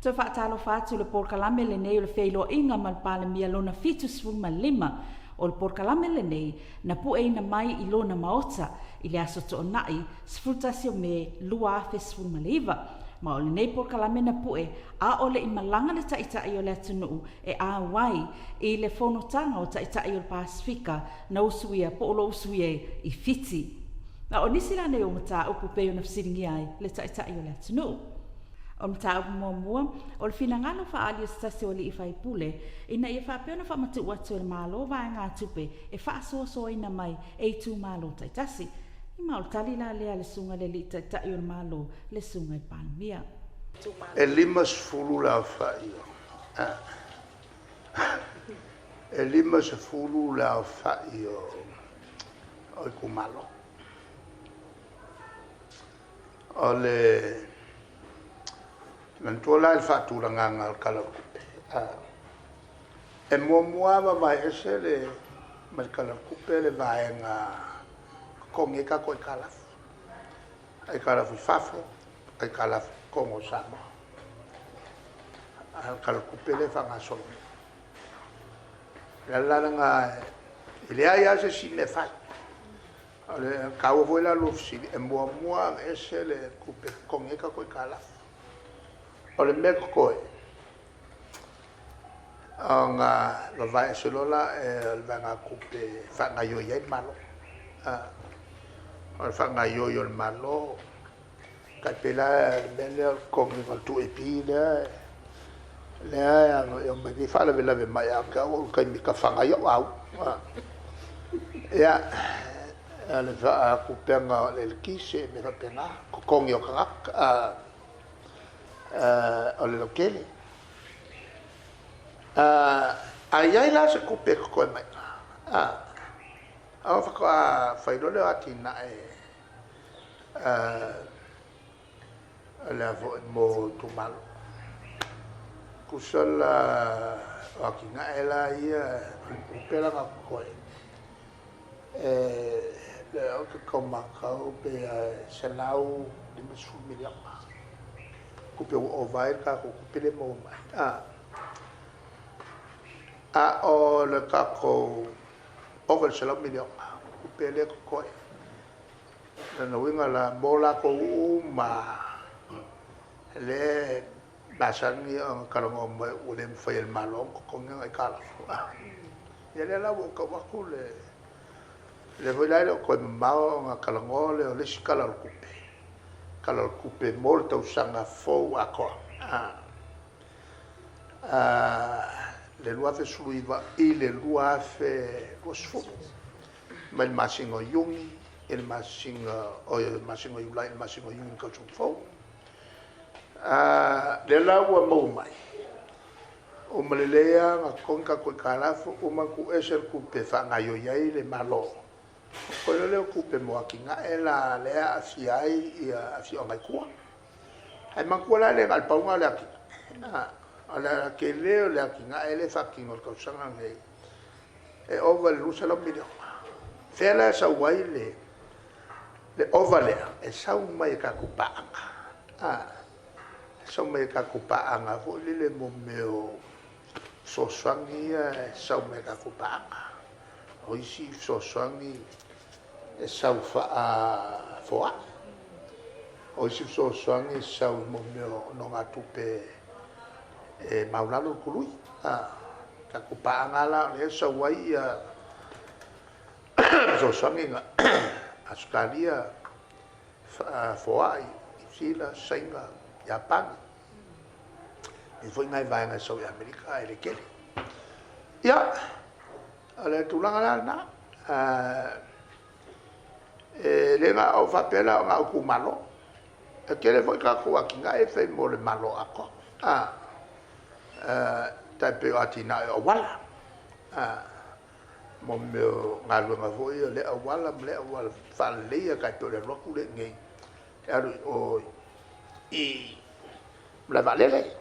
Toe faatalofa atu i le polokalame lenei o le Feiloaiga ma le Palemia lona 75. O le polokalame lenei na pueina mai i lona maota i le Aso Toonai 11 o Me 2019. Ma o lenei polokalame na pue a o le i malaga le Taitai o le atunuu e auai i le fonotaga o Taitai o le Pasefika na usuia po o lo o usuia i Fiti. A o nisi la nei o mataupu pei ona fesiligia ai le Taitai o le atunuu. O le mataupu muamua, o le finagalo faaali o se tasi o alii faipule ina ia faapea ona faamatuu atu e le Malo vaegatupe e faasoasoaina mai e itumalo taitasi. Ma o le tali la lea a le Susuga i le Alii Taitai o le Malo, le Susuga i le Palemia. E 50 le aofai o e 50 le aofai o itumalo. O le manatua la i le faatulagaga o le Tala o le Tupe, e muamua lava vavae ese le mai le Tala o le Tupe le vaega e totogi ai tatou aitalafu, aitalafu i fafo, aitalafu i totonu o Samoa. A o le Tala o le Tupe lea e faagasolo nei. O le ala la lena, e leai lava se isi mea e fai. O le taua foi la o le lua fesili, e muamua aveese le tupe e totogi ai tatou aitalafu. O le mea totoe, ona vavae ese loa lea o le vaegatupe e faagaoioi ai le Malo. O le faagaoioi o le Malo, tai pei la le mea lea o le totogiina o le 2AP lea e omai nei faalavelave mai ia te au, o le taimi e tafaga ai au lauga. Ia, o le faatupega o le eletise, mea faapena, totogi o tagata, o le lautele. A i ai la se tupe e totoe mai i ina, ona faatoa fai loa lea o atinae lea foi mo itumalo. Tusa la o atinae la ia, o le tupe la lena totoe, lea ou te tau matau pe $150 miliona tupe ua ova ai le tatou tupe lea e maua mai. A o le tatou ova i le $100 miliona tupe lea e totoe. O lona uiga la, mo latou uma lava lea e masani ona talanoa mai ua le mafai e le Malo ona totogi ana aitalafu, ia lea la ua ou tau atu le... lea foi la e le o toe mamao ona talanoa lea o le isi Tala o le Tupe, Tala o le Tupe mo le tausaga fou atoa, le 2019 i le 2020, mai le masina o Iuni i le masina o Iulai i le masina o Iuni i le tausaga fou. Lea la ua maua mai, uma lelei lava ona totogi tatou aitalafu, uma ona tuuese le tupe e faagaoioi ai le Malo, ona totoe loa lea o tupe mo atinae la lea e aafia ai afioaga i tua. Ae manatua la e le na o le pau lena o le atinae. O le tele o le atinae lea e faatino i le tausaga lenei, e ova i le $200 miliona. O fea la e sau ai le ova lea? E sau mai a tatou paaga, e sau mai tatou paaga foi lele mo mea o fesoasoani ia e sau mai tatou paaga. O isi fesoasoani e sau faafoai, o isi fesoasoani e sau i mea o nonogatupe e maualalo le tului. Tatou paaga la lea e sau ai fesoasoani na, Ausetalia, foai, Niu Sila, Saina, Iapani, e i ai foi nai vaega e sau i Amerika ae le tele. Ia, o le tulaga la lena, e le na o faapea la o na o itumalo, e tele foi tatou atinae e fai mo le Malo atoa. Tai pei o atinae o auala, mo mea o galuega foi ia o lea auala ma lea auala faaleleia, tai pei o le alu atu lea i inei e alu i o i malaevaalele.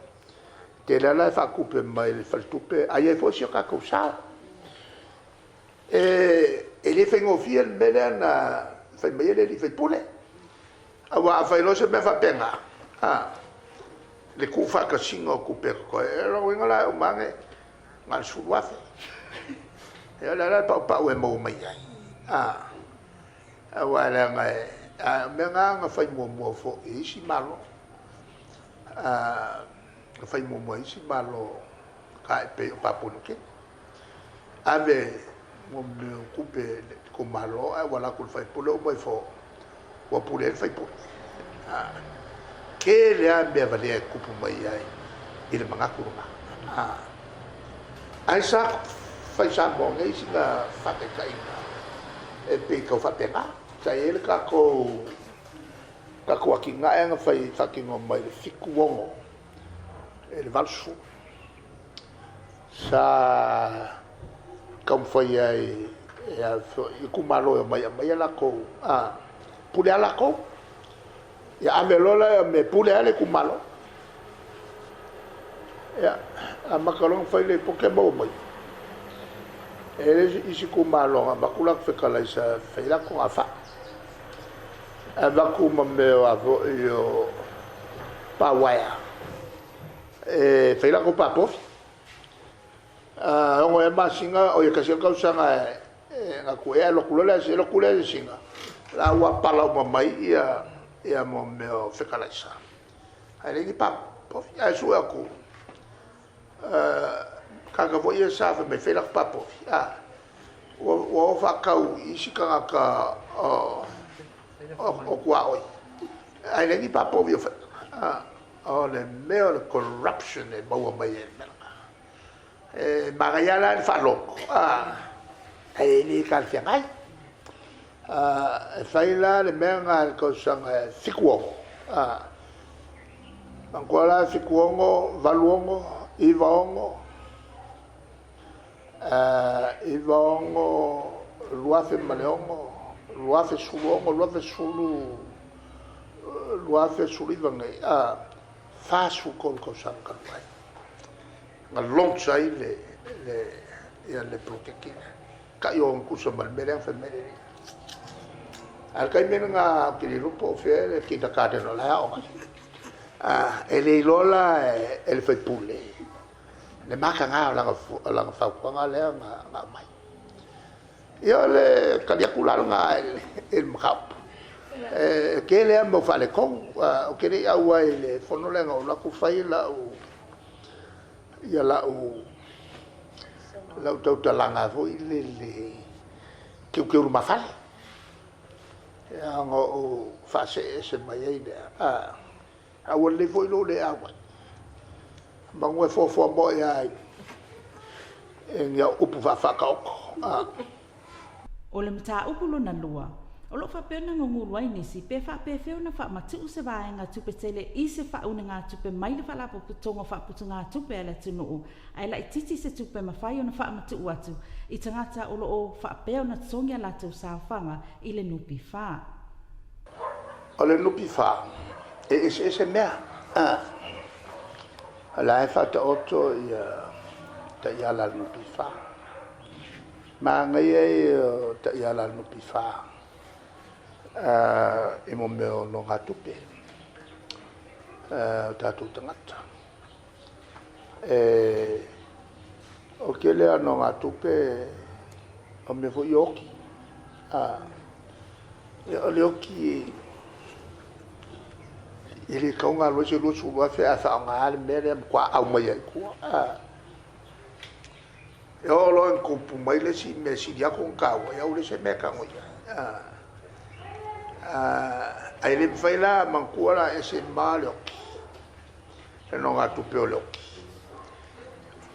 Tele lava la e faatupe mai le faletupe, ae i ai foi si o tatou sao. E le faigofie le mea lea na fai mai ai le sui usufono, aua a fai loa se mea faapena, le tuufaatasiga o tupe e totoe. O lona uiga la e uma ane na o le $10,000. Ia o le a la le paupau e maua mai ai? Aua e leaga e, a o mea na na fai muamua foi e isi Malo. Na fai muamua e isi Malo ka e pei o Papua New Guinea. Ave mo mea o tupe le itumalo ae ua alu atu i le faipule uma ifo ua pule ai le faipule. Tele lava mea valea e tupu mai ai i le manatu lena. Ai sa fai Samoa nei sina faataitaiga e pei tau faapena. Sa i ai le tatou tatou atinae na fai faatino mai le 76 i le 80. Sa taumafai ai e a foi itumalo e omai e aumai a latou pule a latou. Ia ave loa la me pule a le itumalo. Ia, amata loa ona fai le lipoti e maua mai. E le isi itumalo na avatu latou fetalaisa e fai latou togafai. Avatu ma mea o a foi o pauaea e fai latou papovi. 6 ea masina, oi e 1 ea tausaga e na atu e alu atu loa le alu atu le asiasiga, la ua pala uma mai ia ia mo mea o fetalaisa. Ae leai ni papovi. Ae sue atu, tagata foi ia sa fai mai fai latou papovi, ua o faatau i isi tagata o tuaoi, ae leai ni papovi o fai. O le mea o le corruption e maua mai ai le mea lena. E manaia la le faalogo, ae le talafeagai. E fai la le mea lena i le tausaga e 76, manatua la 76, 86, 96, 96, 2006, 2016, 2010, 2019 nei, 43 tausaga talu ai na launch ai le ia le poloketi lea. Tai o tusa ma le mea lea na fai mai le alii. A o le taimi lena ou te le iloa po o fea le kindergarten o la e aoga ai. E le iloa la e le faipule le mataga o lana fautuaga lea na aumai. Ia o le tali atu la lena i le mataupu. E tele lava mau faaletonu. Ou te le i auai i le fono lea na ou alu atu fai lau ia lau tautalaga foi lele teuteu lumafale. Ia ona ou faasee ese mai ai lea. A ua lelei foi lou le auai. Manu e foafoa moe lava i ni au upu faafaataoto. O le mataupu lona lua, o lo o faapea ona gugulu ai nisi pe faapefea ona faamatuu se vaega tupe tele i se faaunegatupe mai le Faalapotopotoga o Faaputugatupe a le atunuu ae laitiiti se tupe mafai ona faamatuu atu i tagata o lo o faapea ona totogi a latou saofaga i le NPF. O le NPF, e eseese mea. O la e faataoto ia taiala a le NPF. Manaia ia o taiala a le NPF i mo mea o nogatupe o tatou tagata. O le tele lava o nogatupe o mea foi ia o oti. Ia o le oti e le tatau ona alu ai se $20,000 ae faaaoga le mea lea e matua aumai lava i tua. E oo loa ina tupu mai le isi mea e sili atu ona taua, ia ua leai se mea e tago i ai. Ae le mafai la, manatua la e ese ma le oti, le nogatupe o le oti,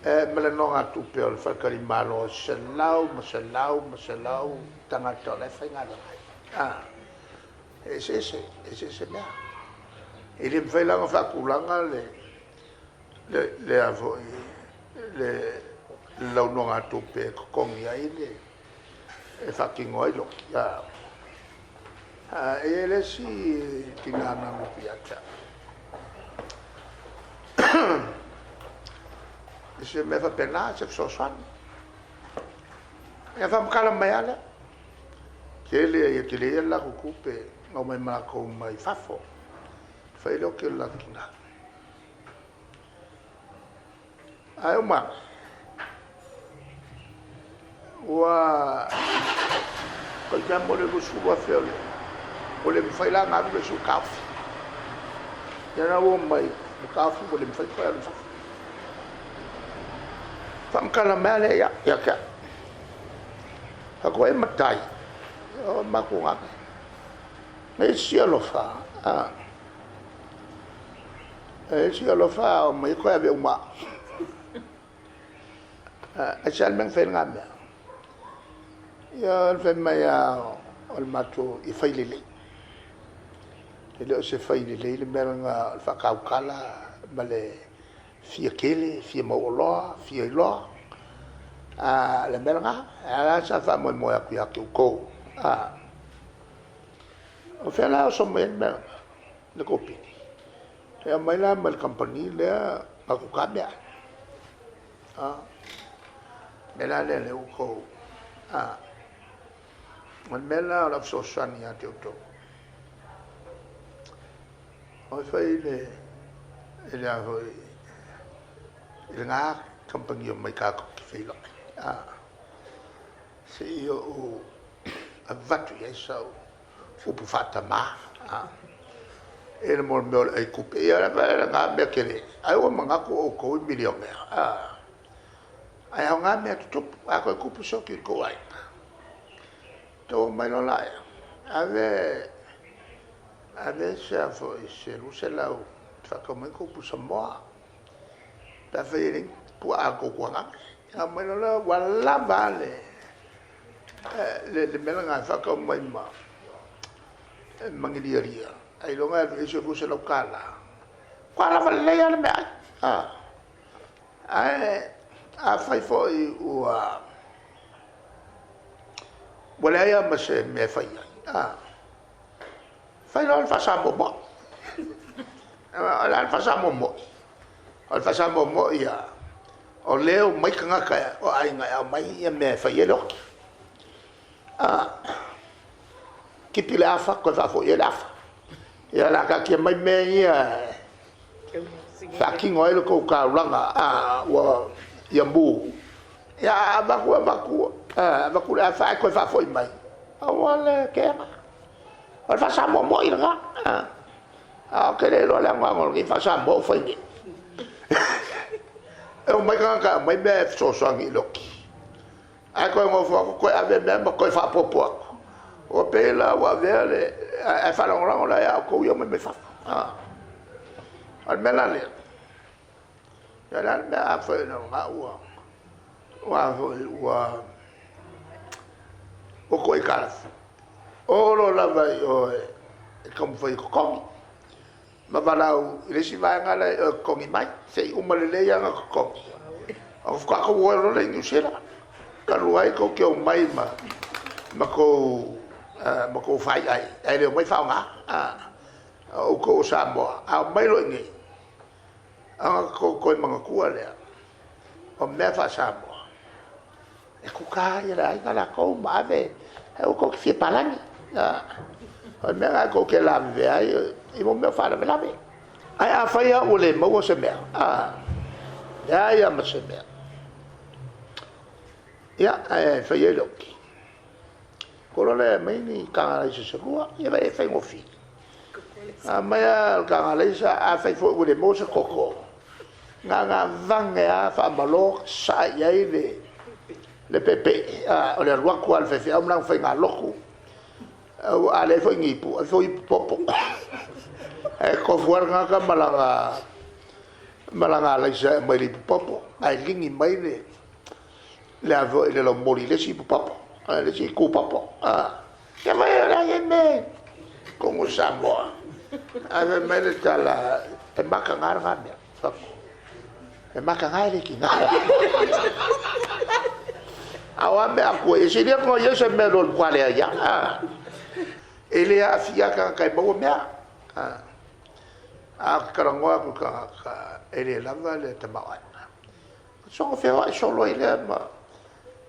ma le nogatupe o le faletalimalo e selau ma selau ma selau tagata o la e faigaluega ai. E eseese, eseese mea. E le mafai la ona faatulaga le le a foi le lau nogatupe e totogi ai le e faatino ai le oti. E i ai le isi tina na alu atu ia te au, i se mea faapena, se fesoasoani. Ia faamatala mai lava lea. Tele ia tele ia le latou tupe na omai ma latou mai fafo. Fai le oti o le latou tina. Ae uma ane, ua toeitiiti lava mo le 20,000 o le, ua le mafai la ona alu le isi ua taofi. Ia la ua omai ua taofi ua le mafai ona toe alu i fafo. Faamatala mai lea ia, ia te au. Fai atu, e matai, o matou gata. E isi alofa, a. E isi alofa a omai toe ave uma au. Aisea le mea na fai ai lena mea? Ia, fai mai lava o le matou, ia fai lelei. E le o se fai lelei le mea lena o le faatautala ma le fia tele, fia mauoloa, fia iloa. A, le mea lena, a la sa faamoemoe atu ia te outou. A, o fea la e oso mai ai le mea lena, le topini? E aumai la mai le kamupani lea na kuka meaai. A, mea la lea lea ua outou, a, o le mea la o lau fesoasoani ia te outou, o e fai le, i le a foi, i lena kamupani omai tatou te feiloai, a, se i ou avatu i ai sau upu faatamā, a, i le mo le mea o le ai tupe, ia lena mea tele, ai ua manatu outou i milionea, a, ae aoga mea tutupu, a toe tupu se oti i le tou aiga, tou omai loa laia, ave, ave se a foi, se 200 e faatau mai ai ni tou pusa moa, pe afai e leai ni puaa a le tou tuagane, aumai loa lea, ua lava a le le mea lena e faatau mai ma ma ni lialia, ailoga e alu i ai se $200. Ua lava lelei lava le meaai. Ae afai foi ua ua leai lava ma se mea e fai ai, fai loa le faasamomoe. O le a le faasamomoe? O le faasamomoe ia, o lea e omai tagata o aiga e aumai ia mea e fai ai le oti. A, tipi le afa, toe faafoi ai le afa. Ia o le a taatia mai mea ia e faatino ai le tou taulaga, a, ua ia mu. Ia a avatu, avatu, avatu le afa ae toe faafoi mai, aua le keega. O le faasamomoe lena. A, A ou te le iloa le anoano o lenei faa-Samoa ua fai nei. E omai tagata e aumai mea e fesoasoani i le oti. Ae toe nofo atu toe ave mea ma toe faaopoopo atu. Ua pei la ua avea le... ae faalagolago la ia outou ia omai mai fafo. O le mea la lea, ia o le a le mea a fai o lena ua ua foi ua ua tou aitalafu. Olo lava i o e taumafai e totogi. Ma valaau i le isi vaega lea i o e totogi mai, se i uma lelei lava ona totogi. Ona faatoa tou o loa lea i Niu Sila. Talu ai tou te omai ma ma tou ma tou faiai ae le omai faaaoga. O outou o Samoa, a omai loa i inei, ona tou toe manatua lea, o mea faa-Samoa, e kuka ai e le aiga latou ma ave, aua tou te fia palagi. O le mea lena tou te lavevea ai i mea o faalavelave. Ae afai lava ua le maua se mea, leai lava ma se mea, ia, ae fai ai le oti. Kolo lea e aumai ni taga alaisa se lua, ia vaai e faigofie. Aumai lava le taga alaisa, afai foi ua le maua se koko, na ona vage lava faamalo sasaa i ai le le peepee. O le alu atu lava a le faifeau ma lana faigalotu, a leai foi ni ipu, ave foi ipu popo. Ae tofu lava le tagata ma lana ma lana alaisa e aumai le ipu popo, ae ligi mai le le a foi le laumoli i le isi ipu popo, le isi itu popo. Ia vai o le a i ai mea i totonu o Samoa. Ae fai mai le tala, e mataga lena mea. E mataga e le tiga. A o a mea atu ai, e sili atu ona i ai se mea i lo le matua leai lava. E le aafia lava tagata e maua mea. A ou te talanoa atu i tagata e le lava le tamaoaiga, Soona feoai solo ai lea ma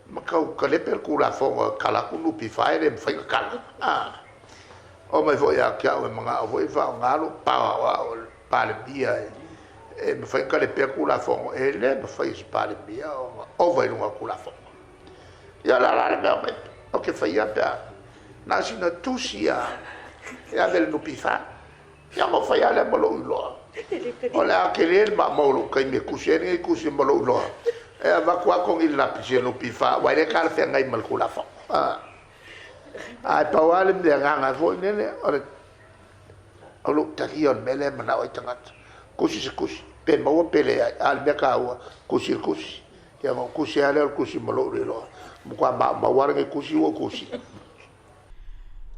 ma tau talepe le Tulafono e tala atu NPF e le mafai ona tala. A oo mai foi ia te au e manao foi e faaaoga lou power o au o le Palemia e E mafai ona talepea Tulafono, e le mafai e se Palemia ona ova i luga o Tulafono. Ia o le a la le mea ou te faia pe a na o sina tusi lava e ave i le NPF. Ia ona ou fai lava lea ma lou iloa. O le a tele le maumau o lou taimi e tusi ai lenei tusi ma lou iloa, e avatu lava togi le lapisi a le NPF aua e le talafeagai ma le Tulafono. Ae pau lava le mea agaga foi lele, o le O lou talia o le mea lea e manao ai tagata, tusi se tusi, pe maua pe leai, a o le mea taua, tusi le tusi. Ia ona ou tusi lava lea o le tusi ma lou iloa, matua maumau lava lenei tusi ua ou tusia.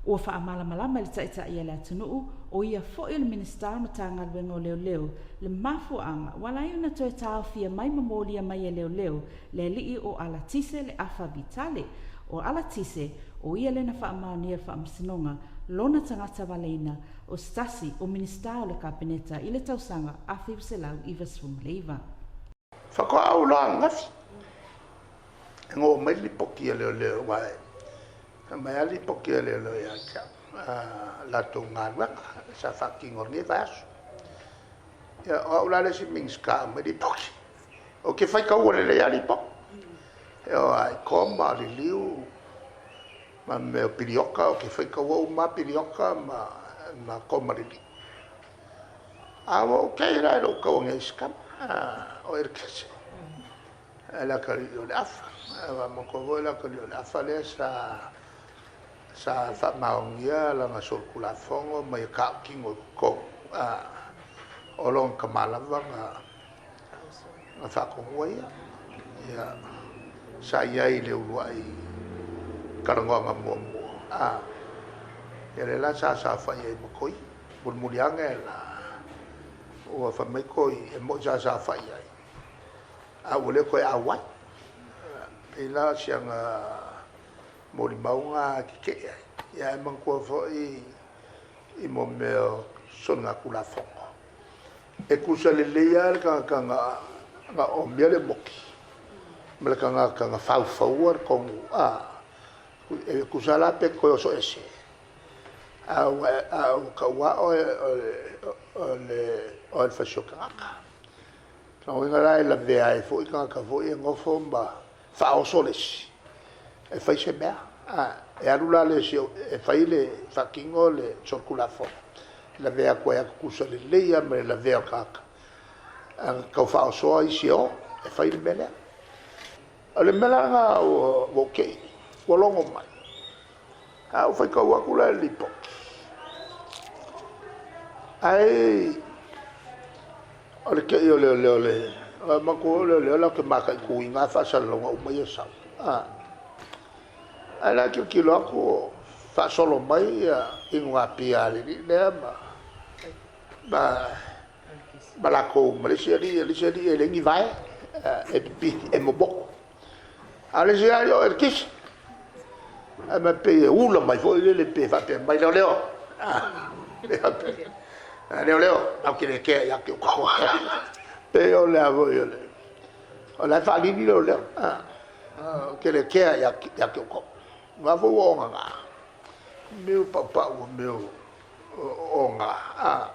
Ua faamalamalama e le Taitai a le atunuu, o ia foi o le Minisita o le Matagaluega o Leoleo, le mafuaaga ua ala ai ona toe taofia mai ma molia mai e leoleo le alii o Alatise le Afa Vitale. O Alatise, o ia lea na faamaonia e le Faamasinoga lona tagata valeina o se tasi o Minisita o le Kapeneta i le tausaga 1999. Faatoa ou iloa ananafi e goo mai le lipoti a leoleo aua e aumai lava le lipoti a leoleo ia te au, latou galuega sa faatino i lenei vaiaso. Ia, o au la le isi Minisita e aumai lipoti. Ou te faitaua lelei lava lipoti. E oo lava i koma, liliu ma mea o pilioka, ou te faitaua uma lava pilioka ma koma liliu. A ua ou tei la i lou tau ane i isi tama, o Elekese, le atalii o Leafa. Aua manatua foi le atalii o Leafa lea sa faamaonia lana solitulafono ma ia tautino i totonu, o lona tama lava na faatonua ia. Ia, sa i ai i le uluai talanoaga muamua, a, ia lea la sa saofai ai ma Toi. Mulimuli ane la, ua fai mai Toi, e moni sa saofai ai, a ua le toe auai. Pei la o si ana molimauga e tetee ai. Ia ae manatua foi i mo mea o soligatulafono. E tusa lelei lava le tagata na omia le moki ma le tagata na faufaua le tonu. A, e tusa la pe toe oso ese. A ua taua oe o le fasioti tagata. O lona uiga la e lavea ai foi tagata foi e nofo ma faaoso le isi e fai se mea. E alu la le isi e fai le faatino le solitulafono, e lavea atu ai lava tutusa lelei lava ma le lavea o le tagata. A tau faaosoa isi e o e fai le mea lea. O le mea la lena ua ou tei, ua logo mai. A ou faitau atu la i le lipoti, ai o le tei o leoleo le matou o leoleo latou te mataituina faasalalauga uma ia e sau. Ae la tilotilo atu o faasolo mai ia inugapia a le alii lea ma latou ma le isi alii, le isi alii e leai ni vae, e pipii, e momoku. A o le isi alii o Elekisi, ae ma pei e ula mai foi lele pe faapea mai, leoleo, leoleo, matou te le kea ia te outou. Pei o le a foi o le, o la e faalili leoleo, ou te le kea ia te outou. Aua foi ua ogaga, mea o paupau, mea o ogaga.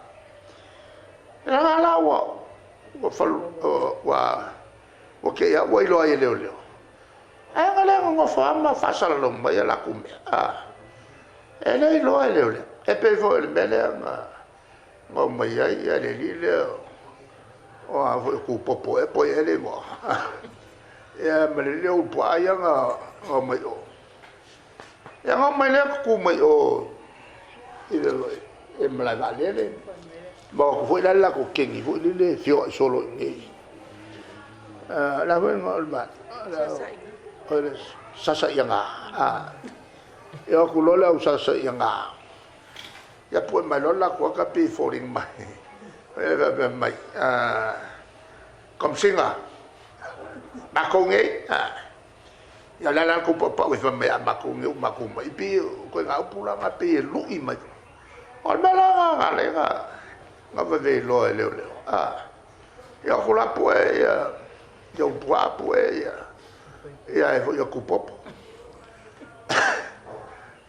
Leaga la ua ua te i lava ua iloa ai e leoleo. Ae aga lea nonofo lava ma faasalalau mai a latou mea. E le iloa e leoleo. E pei foi o le mea lea na omai ai le alii lea o a foi o Tupopo ea po o ai ea le igoa. Ia ma le alii lea o Ulupuaa ia na omai i o. Ia na omai lea tutu mai o i le malae vaalele. Ma o atu foi la le latou kegi foi lele e feoai solo i inei. O le a foi o le vaa? O le Sasaiaga. E o atu loa le au Sasaiaga. Ia pue mai loa le latou ata pei e foliga mai. E faapea mai, Komesina, matou nei. Ia o le a la le tou paupau e fai mai a matou nei ua matou mai. Pei o ituaiga upu la na pei e lui mai. O le mea la na lea na vave iloa e leoleo. Ia o atu la pue ia ia Ulupuaa pue ia ia e foi ia Tupopo.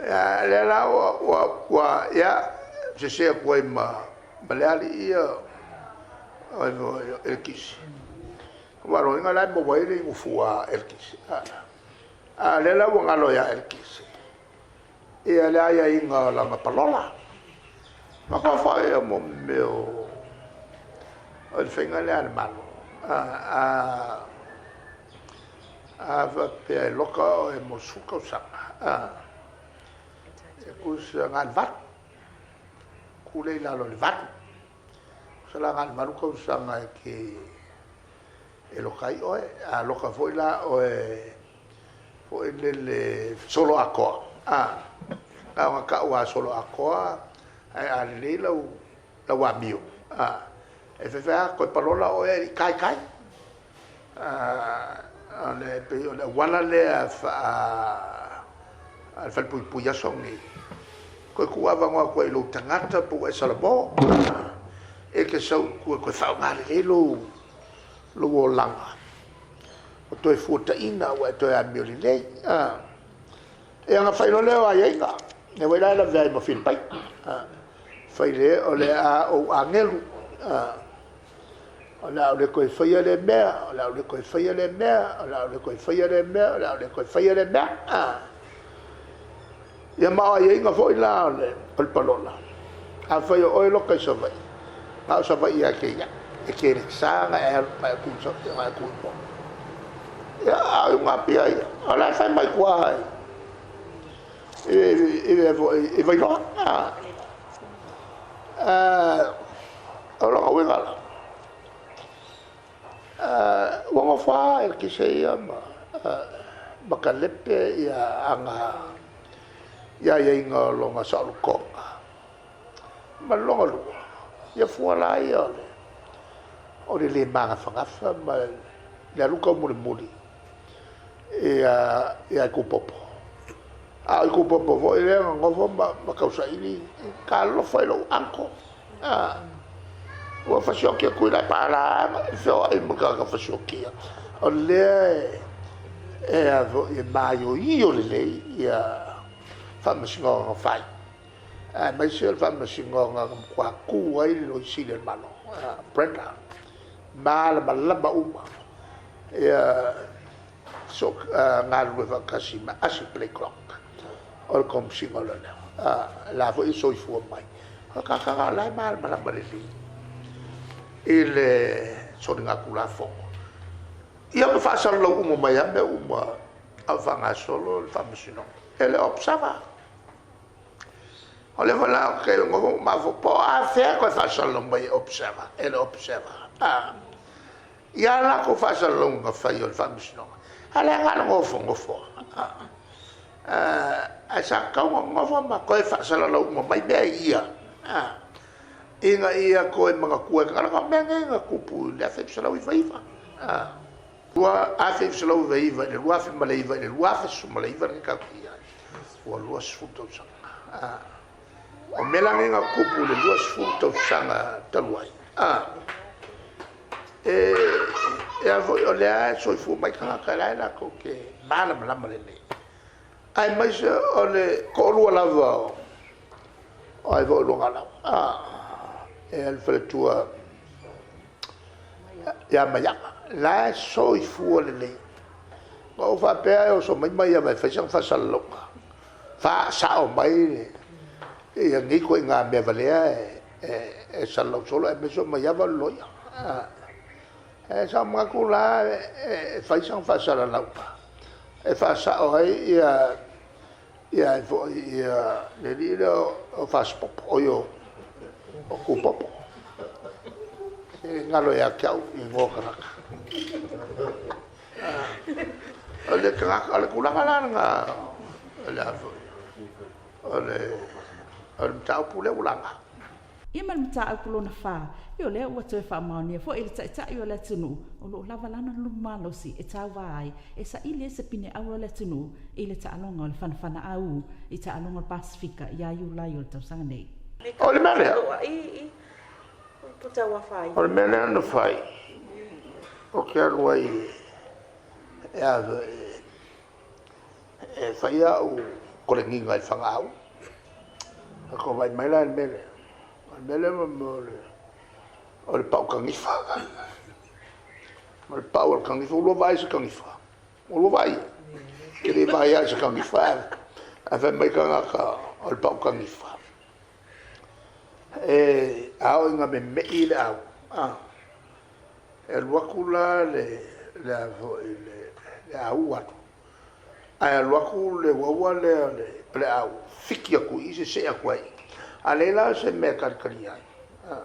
Ia lea la ua ia sese atu ai ma le alii ia Eletise. Aua o lona uiga o la e maua ai le igufua eletise. A o lea la ua galo ia eletise ia le aiaiga o lana palola. Mafaufau ia mo mea o le faiga lea a le Malo. A faapea e loka oe mo le 10 tausaga, e tusa na o le 8, tu lea i lalo o le 8. Tusa la na o le 8 tausaga e te e loka ai oe. A loka foi la oe foi lele solo atoa, na ona tau lava solo atoa, ae a lelei lau lau amio, e faifai lava toe palola oe ae le i taitai. O le pei o le auala lea faa a le falepuipui aso nei, toe tuu avanoa atu ai i lou tagata po ua e salamo, e te sau i tua e toe faaaoga lelei lou lou olaga, ua toe fuataina ua e toe amio lelei. Ia ona fai loa lea o aiaiga, lea foi la e lavea ai ma Filipai. Fai le o le a ou agelu, o le a ou le toe faia lea mea, o le a ou le toe faia lea mea, o le a ou le toe faia lea mea, o le a ou le toe faia lea mea. Ia ma o aiaiga foi la o le palola, afai o oe loka i Savaii, na o Savaii lava e te i ai, e te le sa ona e alu ma e tu i Savaii ona e tu i Upolu. Ia, a o iuga Apia ia, o la e fai mai tua i Vailoa. O lona uiga la, ua nofo lava eletise ia ma talepe ia aga ia aiaiga o lona saolotoga. Ma le lona lua, ia fua la ia o le le magafagafa ma le alu taumolimoli ia Itupopo. A o Itupopo foi lea na nofo ma tausaili, talofa i lou uncle. Ua fasioti atu i Laepala, e feoai ma tagata fasioti ia. O lea e a foi e maioio lelei ia faamasinoga na fai, aemaise o le faamasinoga na matua tu ai le Loia Sili a le Malo, Brenda, malamalama uma ia so galulue faatasi ma Asi Blaiklock o le Komesina o Leoleo, la foi e soifua mai. O le tagata lena o la e malamalama lelei i le soligatulafono. Ia ma faasalalau uma mai lava mea uma a o faagasolo le faamasinoga. E le o observer. O lea foi la ou te nofo ma mafaufau, po o afea e toe faasalalau mai e observer, e le observer. Ia latou faasalalauga na fai o le faamasinoga, a o lea na o le nofonofo lava. Ae sa tatau ona nofo ma toe faasalalau uma mai mea ia, ina ia toe manatua e tagata, leaga o mea nei na tupu i le 1999. 1999 i le 2009 i le 2019 lea tatou te i ai, ua 20 tausaga. O mea la nei na tupu i le 20 tausaga talu ai, e a foi, o lea e soifua mai tagata la e latou te malamalama lelei, aemaise o le toalua lava o ai foi o Luagalau, e le faletua ia Maiava, la e soifua lelei. Na ou faapea e oso mai Maiava e fai sana faasalalauga, faasao mai ia nei ituaiga mea valea e salalau solo, aemaise o Maiava o le loia. E sa ou manatu la e fai sana faasalalauga e faasao ai ia ia foi ia le alii lea o Fasipopo, oi o Tupopo. E galo ia te au igoa o tagata. O le tagata, o le tulaga la lena, o le a foi, o le mataupu lea ua laga. Ia ma le mataupu lona fa, ia o lea ua toe faamaonia foi e le Taitai o le atunuu, o lo o lava lana luma malosi e tauva ai, e saili ai se pine auro a le atunuu i le taaloga o le fanafana āū i taaloga o le Pasefika ia Iulai o le tausaga nei. O le mea lea, o le mea lea na fai, ou te alu ai e e fai au koleniga i le fagaau. Ou vaai mai la i le mea lea. O le mea lea mo le O le pau kanifa. O le pau o le kanifa, ua lua vaai i se kanifa? Ua lua vaai? Ke le vaai lava i se kanifa, ae fai mai tagata o le pau kanifa. E a oo ina meme'i le au, a, e alu atu la le, le a foi, le, le au alu, ae alu atu le uaua lea o le au, fiki atu i i, sese'e atu ai i i. A leai la se mea e talitalia ai, a,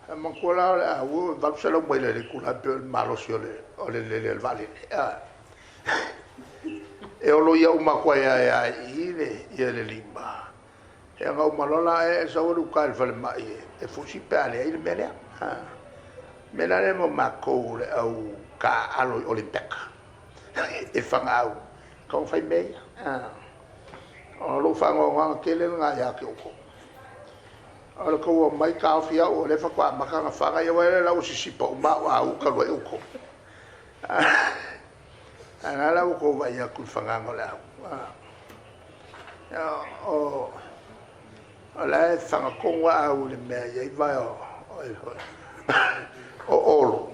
E manatua la o le a ua 800 maila i le itula e pei o le malosi o le o le lele o le vaalele. A. E oloia uma atu ai lava i i le ia le lima. Ia ona uma loa la e sau alu i uta i le falemai e fusi pe a leai le mea lea. A. O le mea la lea mo matou le au taaalo i Olympeka e fanaau, tatau ona fai mea ia. A. O lou faanoanoaga tele lena ia te outou. O le tou omai taofi au o lea faatoa amata ona faga, ia vaai la ua sisipa uma au au talu ai outou. Ae la la ua tou vaai atu i le fagaga o le au. O o la e faga tonu lava au i le mea e i ai vae o o Olo.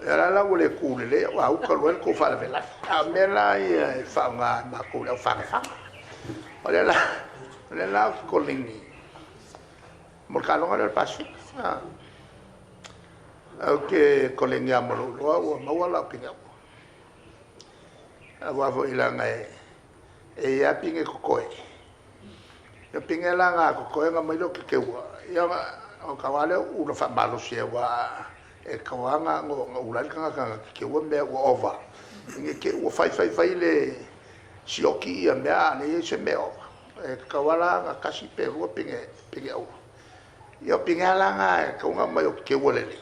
Ia la la ua le tu lelei au au talu ai le tou faalavelave. A o mea la ia e faaaoga e matou le au fagafaga. O lea la o lea la ou te koleni mo le taaloga lea o le Pasefika. Ou te koleni lava mo lou iloa ua maua lau pine aua. Aua foi leaga e e i ai lava pine totoe. O pine la na totoe ona aumai lea o kekeua, ia ona tau lava lea o ula faamalosi aua e tatau lava ona ula ai le tagata na kekeua mea ua ova. Ne i te i ua fai fai fai le sioki ia mea a o lea e i ai se mea ova. E tatau lava la ona tasi pe lua pine pine auro. Ia o pine lava la na e tatau ona aumai o kekeua lelei.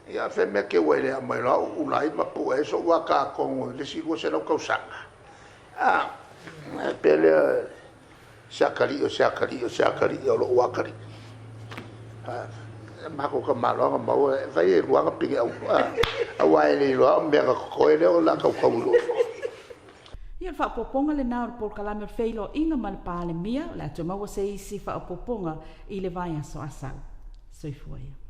Ia fea mea keua ai le aumai loa uula ai ma pue ai sou ata atonu i le isi 200 tausaga. A, e pei lea se atalii o se atalii o se atalii o lou atalii. E matou tamaloa na maua e fai e lua na pine auro. Aua e le iloa o mea na totoe lea o le a tautau i lou. Ia, o le faaopoopoga lena o le polokalame o le Feiloaiga ma le Palemia, o le a toe maua se isi faaopoopoga i le vaiaso a sau. Soifua ia.